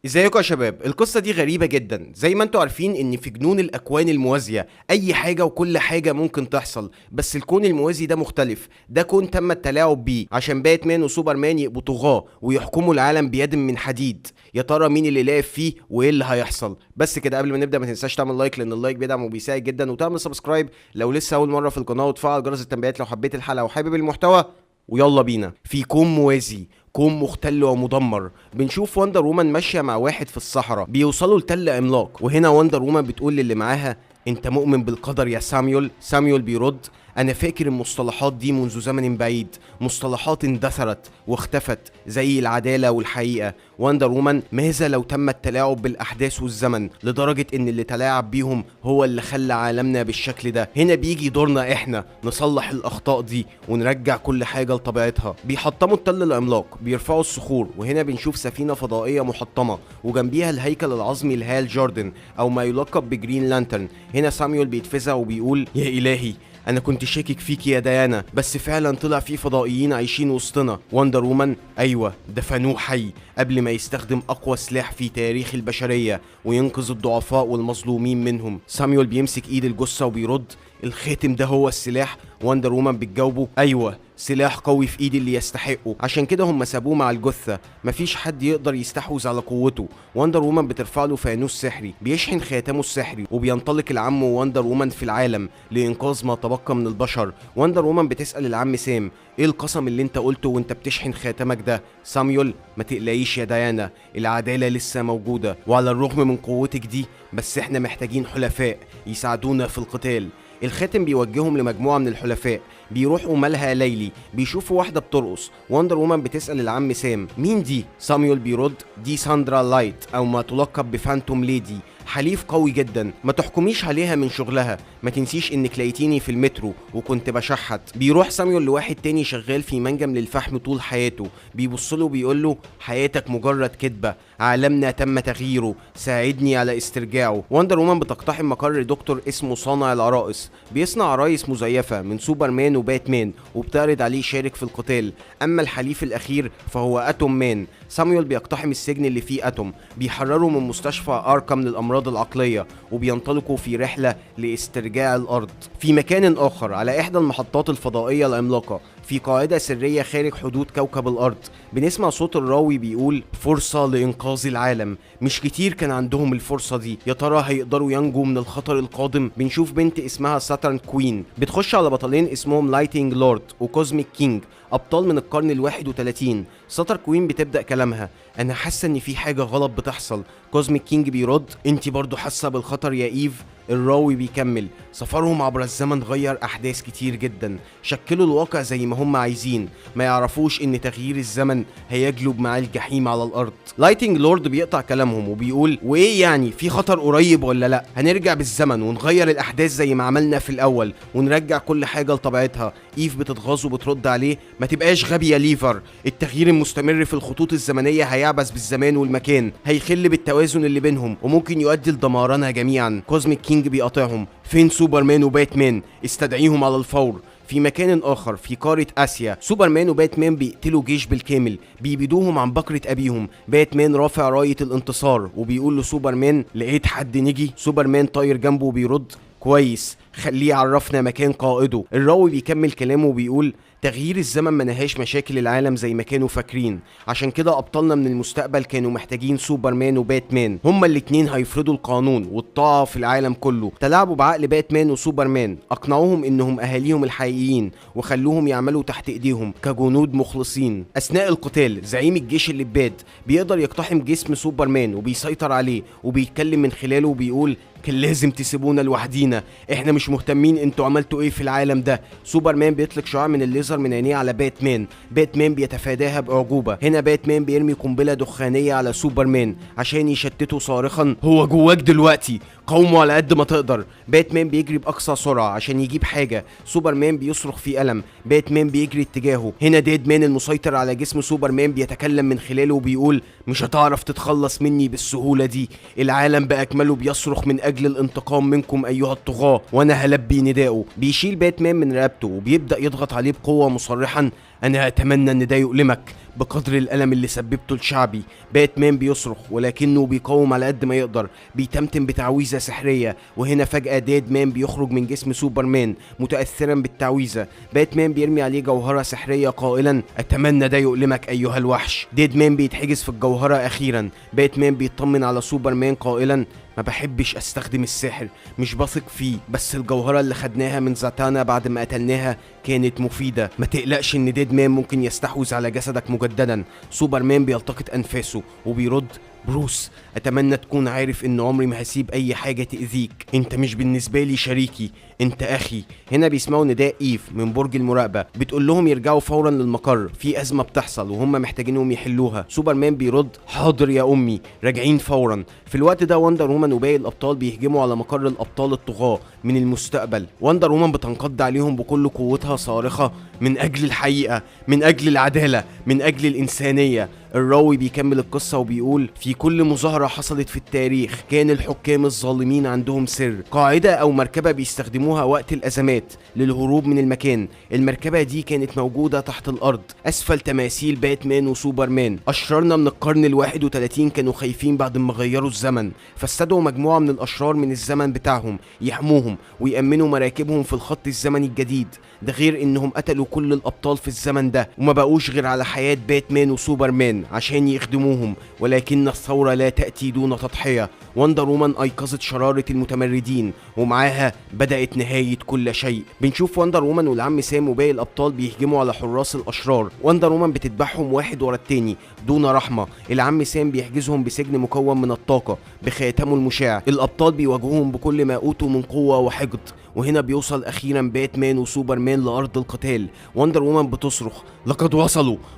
ازيكم يا شباب؟ القصة دي غريبة جدا. زي ما انتوا عارفين ان في جنون الاكوان الموازية اي حاجة وكل حاجة ممكن تحصل، بس الكون الموازي ده مختلف. ده كون تم التلاعب بيه عشان باتمان وسوبرمان يبقوا طغاة ويحكموا العالم بيد من حديد. يا ترى مين اللي لعب فيه وايه اللي هيحصل؟ بس كده قبل ما نبدا ما تنساش تعمل like، لان ال like بيدعم وبيساعد جدا، وتعمل subscribe لو لسه اول مرة في القناة، وتفعل جرس التنبيهات لو حبيت الحلقة وحابب المحتوى. ويلا بينا. في كون موازي، كون مختل ومدمر، بنشوف وندر وومن ماشية مع واحد في الصحراء، بيوصلوا لتل عملاق، وهنا وندر وومن بتقول للي معاها: انت مؤمن بالقدر يا ساميول؟ ساميول بيرد: انا فاكر المصطلحات دي منذ زمن بعيد، مصطلحات اندثرت واختفت زي العدالة والحقيقة. وندر وومن: ماذا لو تم التلاعب بالاحداث والزمن لدرجة ان اللي تلاعب بيهم هو اللي خلى عالمنا بالشكل ده؟ هنا بيجي دورنا احنا نصلح الاخطاء دي ونرجع كل حاجة لطبيعتها. بيحطموا التل العملاق، بيرفعوا الصخور، وهنا بنشوف سفينة فضائية محطمة وجنبيها الهيكل العظمي لهال جوردن او ما يلقب ب Green Lantern. هنا ساميول بيتفزع وبيقول: يا الهي، انا كنت شاكك فيك يا ديانا، بس فعلا طلع في فضائيين عايشين وسطنا. وندر وومن: ايوه، دفنوه حي قبل ما يستخدم اقوى سلاح في تاريخ البشرية وينقذ الضعفاء والمظلومين منهم. ساميول بيمسك ايد الجثة وبيرد: الخاتم ده هو السلاح؟ وندر وومن بتجاوبه: ايوه، سلاح قوي في ايد اللي يستحقه، عشان كده هم سابوه مع الجثة، مفيش حد يقدر يستحوذ على قوته. وندر وومن بترفع له فانوس سحري، بيشحن خاتمه السحري وبينطلق العم وندر وومن في العالم لانقاذ ما تبقى من البشر. وندر وومن بتسأل العم سام: ايه القسم اللي انت قلته وانت بتشحن خاتمك ده؟ ساميول: ما تقلقيش يا ديانا، العدالة لسه موجودة، وعلى الرغم من قوتك دي بس احنا محتاجين حلفاء يساعدونا في القتال. الخاتم بيوجههم لمجموعة من الحلفاء. بيروحوا ملهى ليلي، بيشوفوا واحدة بترقص. وندر وومن بتسأل العم سام: مين دي؟ ساميول بيرد: دي ساندرا لايت أو ما تلقب ب Phantom Lady، حليف قوي جدا، ما تحكميش عليها من شغلها، ما تنسيش انك لقيتيني في المترو وكنت بشحت. بيروح ساميول لواحد تاني شغال في منجم للفحم طول حياته، بيبص له بيقول له: حياتك مجرد كدبة، عالمنا تم تغييره، ساعدني على استرجاعه. وندر وومن بتقتحم مقر دكتور اسمه صانع العرائس، بيصنع عرايس مزيفة من سوبرمان وباتمان وبتعرض عليه يشارك في القتال. اما الحليف الاخير فهو اتوم مان. ساميول بيقتحم السجن اللي فيه اتوم، بيحرره من مستشفى اركام للامراض العقلية، وبينطلقوا في رحلة لاسترجاع الارض. في مكان اخر على احدى المحطات الفضائية العملاقة في قاعدة سرية خارج حدود كوكب الأرض، بنسمع صوت الراوي بيقول: فرصة لإنقاذ العالم، مش كتير كان عندهم الفرصة دي، يا ترى هيقدروا ينجوا من الخطر القادم؟ بنشوف بنت اسمها Saturn Queen بتخش على بطلين اسمهم Lightning Lord و Cosmic King، أبطال من القرن ال31. Saturn Queen بتبدأ كلامها: أنا حاسة إن في حاجة غلط بتحصل. Cosmic King بيرد: أنت برضو حاسة بالخطر يا إيف؟ الراوي بيكمل: سفرهم عبر الزمن غير أحداث كتير جدا، شكلوا الواقع زي ما هم عايزين، ما يعرفوش إن تغيير الزمن هيجلب معاه الجحيم على الأرض. Lightning Lord بيقطع كلامهم وبيقول: وإيه يعني، في خطر قريب ولا لأ؟ هنرجع بالزمن ونغير الأحداث زي ما عملنا في الأول ونرجع كل حاجة لطبيعتها. إيف بتتغاظ وبترد عليه: ما تبقاش غبي يا ليفر، التغيير المستمر في الخطوط الزمنية هيعبث بالزمان والمكان، هيخل بالتوازن اللي بينهم وممكن يؤدي لدمارنا جميعا. Cosmic King بيقاطعهم: فين سوبرمان وباتمان؟ استدعيهم على الفور. في مكان آخر في قارة آسيا، سوبرمان وباتمان بيقتلوا جيش بالكامل، بيبيدوهم عن بكرة أبيهم. باتمان رافع راية الانتصار وبيقول لسوبرمان: لقيت حد نجي؟ سوبرمان طاير جنبه وبيرد: كويس، خليه يعرفنا مكان قائده. الراوي بيكمل كلامه وبيقول: تغيير الزمن ما نهاش مشاكل العالم زي ما كانوا فاكرين، عشان كده ابطالنا من المستقبل كانوا محتاجين سوبرمان وباتمان، هما الاتنين هيفرضوا القانون والطاعة في العالم كله. تلاعبوا بعقل باتمان وسوبرمان، اقنعوهم انهم اهاليهم الحقيقيين وخلوهم يعملوا تحت ايديهم كجنود مخلصين. اثناء القتال زعيم الجيش اللي باد بيقدر يقتحم جسم سوبرمان وبيسيطر عليه وبيتكلم من خلاله وبيقول: كان لازم تسيبونا لوحدينا، احنا مش مهتمين انتوا عملتوا ايه في العالم ده. سوبرمان بيطلق شعاع من الليزر من عينيه على باتمان، باتمان بيتفاداها باعجوبه. هنا باتمان بيرمي قنبلة دخانيه على سوبرمان عشان يشتته صارخا: هو جواك دلوقتي، قاومه على قد ما تقدر. باتمان بيجري باقصى سرعة عشان يجيب حاجة، سوبرمان بيصرخ في الم، باتمان بيجري اتجاهه. هنا Deadman المسيطر على جسم سوبرمان بيتكلم من خلاله وبيقول: مش هتعرف تتخلص مني بالسهولة دي، العالم باكمله بيصرخ من اجل الانتقام منكم ايها الطغاة وانا هلبي نداؤه. بيشيل باتمان من رقبته وبيبدا يضغط عليه بقوة مصرحا: انا اتمنى ان ده يؤلمك بقدر الألم اللي سببته لشعبي. باتمان بيصرخ ولكنه بيقاوم على قد ما يقدر، بيتمتم بتعويذة سحرية. وهنا فجأة ديدمان بيخرج من جسم سوبرمان متأثرا بالتعويذة. باتمان بيرمي عليه جوهرة سحرية قائلا أتمنى ده يؤلمك أيها الوحش. ديدمان بيتحجز في الجوهرة أخيرا. باتمان بيطمن على سوبرمان قائلا ما بحبش استخدم السحر، مش بثق فيه، بس الجوهرة اللي خدناها من زاتانا بعد ما قتلناها كانت مفيدة. ما تقلقش ان ديدمان ممكن يستحوذ على جسدك مجددا. سوبرمان بيلتقط انفاسه وبيرد بروس اتمنى تكون عارف ان عمري ما هسيب اي حاجة تأذيك، انت مش بالنسبة لي شريكي، انت اخي. هنا بيسمعوا نداء ايف من برج المراقبة، بتقول لهم يرجعوا فورا للمقر، في ازمة بتحصل وهم محتاجينهم يحلوها. سوبرمان بيرد حاضر يا امي، راجعين فورا. في الوقت ده وندر وومن وباقي الابطال بيهجموا على مقر الابطال الطغاة من المستقبل. وندر وومن بتنقض عليهم بكل قوتها صارخة من اجل الحقيقة، من اجل العدالة، من اجل الانسانية. الراوي بيكمل القصة وبيقول في كل مظاهرة حصلت في التاريخ كان الحكام الظالمين عندهم سر، قاعدة أو مركبة بيستخدموها وقت الأزمات للهروب من المكان. المركبة دي كانت موجودة تحت الأرض أسفل تماثيل باتمان وسوبرمان. أشرارنا من القرن 31 كانوا خايفين بعد ما غيروا الزمن، فاستدعوا مجموعة من الأشرار من الزمن بتاعهم يحموهم ويأمنوا مراكبهم في الخط الزمني الجديد. ده غير إنهم قتلوا كل الأبطال في الزمن ده وما بقوش غير على حياة باتمان وسوبرمان عشان يخدموهم. ولكن الثورة لا تأتي دون تضحية. وندر وومن أيقظت شرارة المتمردين ومعاها بدأت نهاية كل شيء. بنشوف وندر وومن والعم سام وباقي الأبطال بيهجموا على حراس الأشرار. وندر وومن بتذبحهم واحد ورا التاني دون رحمة. العم سام بيحجزهم بسجن مكون من الطاقة بخاتمه المشع. الأبطال بيواجهوهم بكل ما أوتوا من قوة وحقد. وهنا بيوصل أخيرا باتمان وسوبرمان لأرض القتال. وندر وومن بتصرخ لقد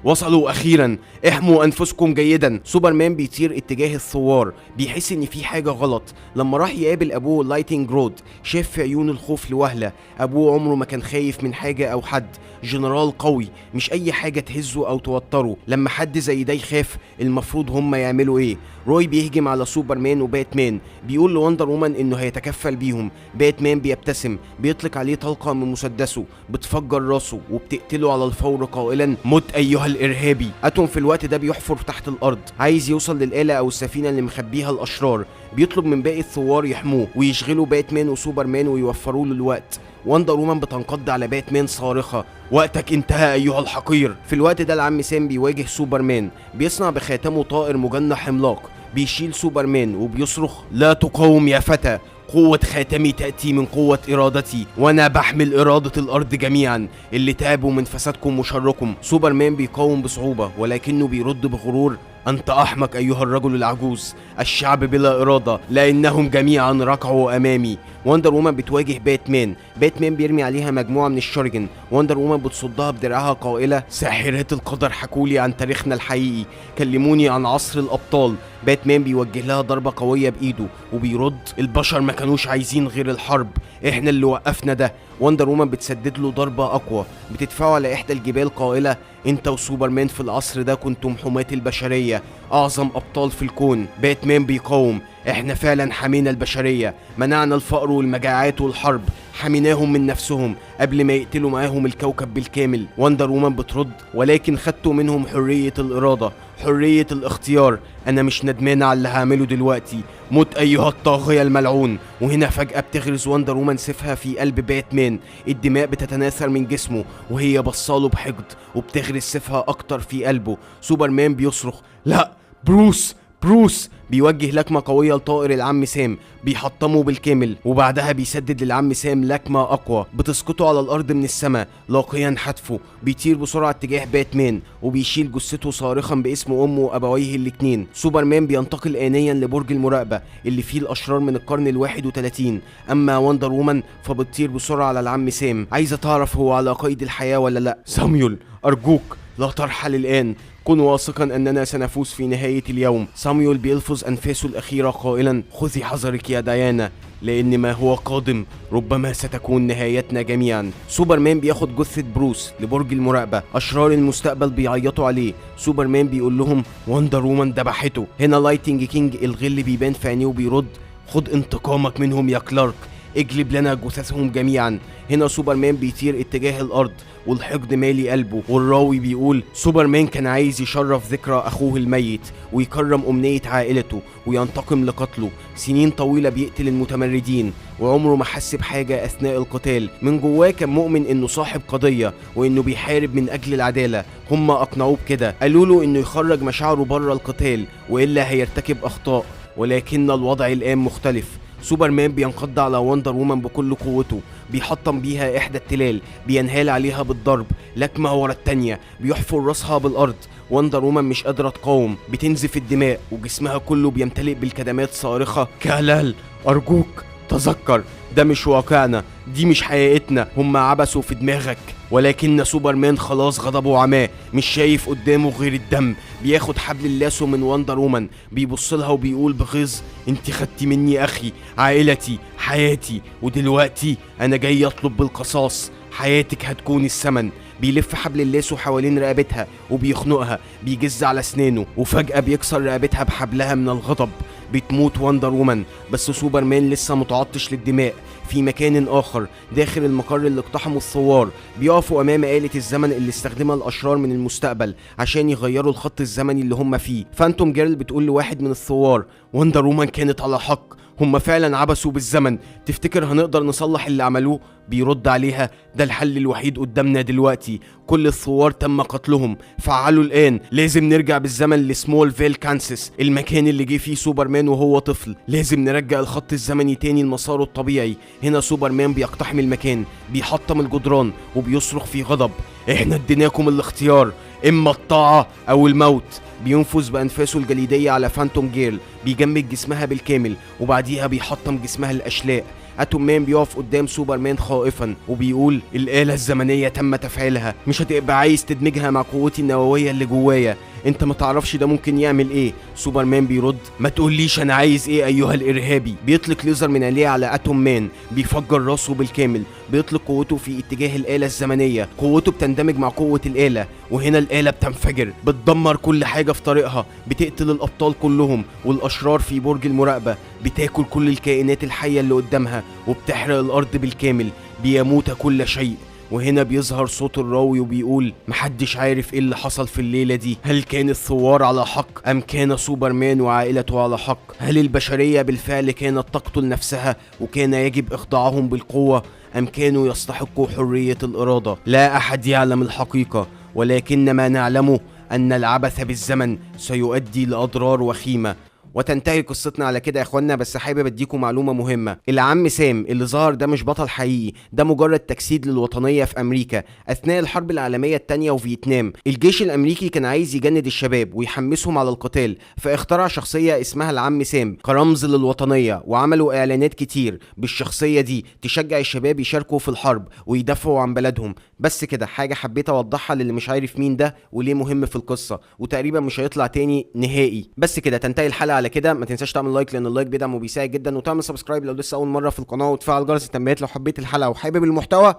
وصلوا أخيرا، احموا أنفسكم جيدا. سوبرمان بيطير اتجاه الثوار، بيحس إن في حاجة غلط. لما راح يقابل أبوه لايتنج رود شاف في عيونه الخوف لوهلة. أبوه عمره ما كان خايف من حاجة أو حد، جنرال قوي مش أي حاجة تهزه أو توتره. لما حد زي ده يخاف المفروض هم يعملوا إيه؟ روي بيهجم على سوبرمان وباتمان، بيقول لوندر وومن إنه هيتكفل بيهم. باتمان بيبتسم، بيطلق عليه طلقة من مسدسه بتفجر راسه وبتقتله على الفور قائلا مت أيها الإرهابي. أتوم في الوقت ده بيحفر تحت الأرض عايز يوصل للآلة أو السفينة اللي مخبيها الأشرار. بيطلب من باقي الثوار يحموه ويشغلوا باتمان وسوبرمان ويوفروا له الوقت. وندر وومن بتنقض على باتمان صارخة وقتك انتهى أيها الحقير. في الوقت ده العم سام بيواجه سوبرمان، بيصنع بخاتمه طائر مجنح عملاق، بيشيل سوبرمان وبيصرخ لا تقاوم يا فتى، قوة خاتمي تأتي من قوة إرادتي، وأنا بحمل إرادة الأرض جميعا اللي تعبوا من فسادكم وشركم. سوبرمان بيقاوم بصعوبة ولكنه بيرد بغرور أنت أحمق أيها الرجل العجوز، الشعب بلا إرادة لأنهم جميعا ركعوا أمامي. وندر وومن بتواجه باتمان، باتمان بيرمي عليها مجموعة من الشورجن، وندر وومن بتصدها بدرعها قائلة ساحرات القدر حكولي عن تاريخنا الحقيقي، كلموني عن عصر الأبطال. باتمان بيوجه لها ضربة قوية بإيده وبيرد البشر ما كانوش عايزين غير الحرب، احنا اللي وقفنا ده. وندر وومن بتسدد له ضربة أقوى، بتدفعه على إحدى الجبال قائلة انت وسوبرمان في العصر ده كنتم حماة البشرية، أعظم أبطال في الكون. باتمان بيقاوم، احنا فعلا حمينا البشرية، منعنا الفقر والمجاعات والحرب، حميناهم من نفسهم قبل ما يقتلوا معاهم الكوكب بالكامل. وندر وومن بترد ولكن خدتوا منهم حرية الإرادة، حرية الاختيار، أنا مش ندمان على اللي هعمله دلوقتي، مت أيها الطاغية الملعون. وهنا فجأة بتغرز وندر وومن سيفها في قلب باتمان، الدماء بتتناثر من جسمه وهي بصاله بحقد وبتغرز سيفها أكتر في قلبه. سوبرمان بيصرخ لا بروس بروس، بيوجه لكمة قوية لطائر العم سام بيحطمه بالكامل، وبعدها بيسدد للعم سام لكمة أقوى بتسقطه على الأرض من السماء لاقيا حتفه. بيطير بسرعة اتجاه باتمان وبيشيل جثته صارخا باسم أمه وأبويه الاتنين. سوبرمان بينتقل آنيا لبرج المراقبة اللي فيه الأشرار من القرن 31. أما وندر وومن فبتطير بسرعة على العم سام، عايزة تعرف هو على قيد الحياة ولا لأ. ساميول أرجوك لا ترحل الآن، كن واثقا أننا سنفوز في نهاية اليوم. ساميول بيلفظ أنفاسه الأخيرة قائلا خذي حذرك يا ديانا، لأن ما هو قادم ربما ستكون نهايتنا جميعا. سوبرمان بياخد جثة بروس لبرج المراقبة، أشرار المستقبل بيعيطوا عليه. سوبرمان بيقول لهم وندر وومن ذبحته. هنا لايتنج كينج الغل بيبان في عينيه وبيرد خد انتقامك منهم يا كلارك، اجلب لنا جثثهم جميعا. هنا سوبرمان بيطير اتجاه الارض والحقد مالي قلبه، والراوي بيقول سوبرمان كان عايز يشرف ذكرى اخوه الميت ويكرم امنية عائلته وينتقم لقتله. سنين طويلة بيقتل المتمردين وعمره ما حس بحاجة اثناء القتال. من جواه كان مؤمن انه صاحب قضية وانه بيحارب من اجل العدالة. هم اقنعوه بكده، قالوا له انه يخرج مشاعره بره القتال والا هيرتكب اخطاء، ولكن الوضع الان مختلف. سوبرمان بينقض على وندر وومن بكل قوته، بيحطم بيها احدى التلال، بينهال عليها بالضرب لكمة ورا التانية، بيحفر راسها بالارض. وندر وومن مش قادرة تقاوم، بتنزف الدماء وجسمها كله بيمتلئ بالكدمات صارخة: كالال ارجوك تذكر، ده مش واقعنا، دي مش حقيقتنا، هم عبثوا في دماغك. ولكن سوبرمان خلاص غضبه عماه، مش شايف قدامه غير الدم. بياخد حبل اللاسو من وندر وومن، بيبص لها وبيقول بغيظ: انت خدتي مني اخي، عائلتي، حياتي، ودلوقتي انا جاي اطلب بالقصاص، حياتك هتكون الثمن. بيلف حبل اللاسو حوالين رقبتها وبيخنقها، بيجز على اسنانه، وفجأة بيكسر رقبتها بحبلها من الغضب. بتموت وندر وومن، بس سوبرمان لسه متعطش للدماء. في مكان آخر داخل المقر اللي اقتحمه الثوار، بيقفوا أمام آلة الزمن اللي استخدمها الأشرار من المستقبل عشان يغيروا الخط الزمني اللي هم فيه. فانتوم جيرل بتقول لواحد من الثوار: وندر وومن كانت على حق، هم فعلا عبثوا بالزمن، تفتكر هنقدر نصلح اللي عملوه؟ بيرد عليها: ده الحل الوحيد قدامنا دلوقتي، كل الثوار تم قتلهم، فعلوا الآن، لازم نرجع بالزمن لسمول فيل كانساس، المكان اللي جه فيه سوبرمان وهو طفل، لازم نرجع الخط الزمني تاني لمساره الطبيعي. هنا سوبرمان بيقتحم المكان، بيحطم الجدران وبيصرخ في غضب: احنا اديناكم الاختيار، اما الطاعة او الموت. بينفذ بأنفاسه الجليدية على فانتوم جيرل، بيجمد جسمها بالكامل وبعديها بيحطم جسمها الأشلاء. اتوم مان بيقف قدام سوبرمان خائفا وبيقول: الآلة الزمنية تم تفعيلها، مش هتبقى عايز تدمجها مع قوتي النووية اللي جوايا، انت ما تعرفش ده ممكن يعمل ايه. سوبرمان بيرد: ما تقوليش انا عايز ايه ايها الارهابي. بيطلق ليزر من عينيه على اتوم مان، بيفجر راسه بالكامل، بيطلق قوته في اتجاه الآلة الزمنية، قوته بتندمج مع قوة الآلة، وهنا الآلة بتنفجر، بتدمر كل حاجة في طريقها، بتقتل الأبطال كلهم والأشرار في برج المراقبة، بتاكل كل الكائنات الحية اللي قدامها، وبتحرق الأرض بالكامل، بيموت كل شيء. وهنا بيظهر صوت الراوي وبيقول: محدش عارف ايه اللي حصل في الليلة دي، هل كان الثوار على حق ام كان سوبرمان وعائلته على حق؟ هل البشرية بالفعل كانت تقتل نفسها وكان يجب اخضاعهم بالقوة، ام كانوا يستحقوا حرية الإرادة؟ لا احد يعلم الحقيقة، ولكن ما نعلمه ان العبث بالزمن سيؤدي لأضرار وخيمة. وتنتهي قصتنا على كده يا اخوانا. بس حابب اديكم معلومة مهمة: العم سام اللي ظهر ده مش بطل حقيقي، ده مجرد تجسيد للوطنيه في امريكا اثناء الحرب العالمية الثانية وفيتنام. الجيش الامريكي كان عايز يجند الشباب ويحمسهم على القتال، فاخترع شخصية اسمها العم سام كرمز للوطنيه، وعملوا اعلانات كتير بالشخصية دي تشجع الشباب يشاركوا في الحرب ويدافعوا عن بلدهم. بس كده، حاجة حبيت اوضحها للي مش عارف مين ده وليه مهم في القصة، وتقريبا مش هيطلع تاني نهائي. بس كده تنتهي الحلقة على كده. ما تنساش تعمل like لان ال like بيدعم وبيساعد جدا، وتعمل subscribe لو لسه اول مرة في القناة، وتفعل جرس التنبيهات لو حبيت الحلقة وحابب المحتوى.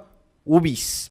و peace.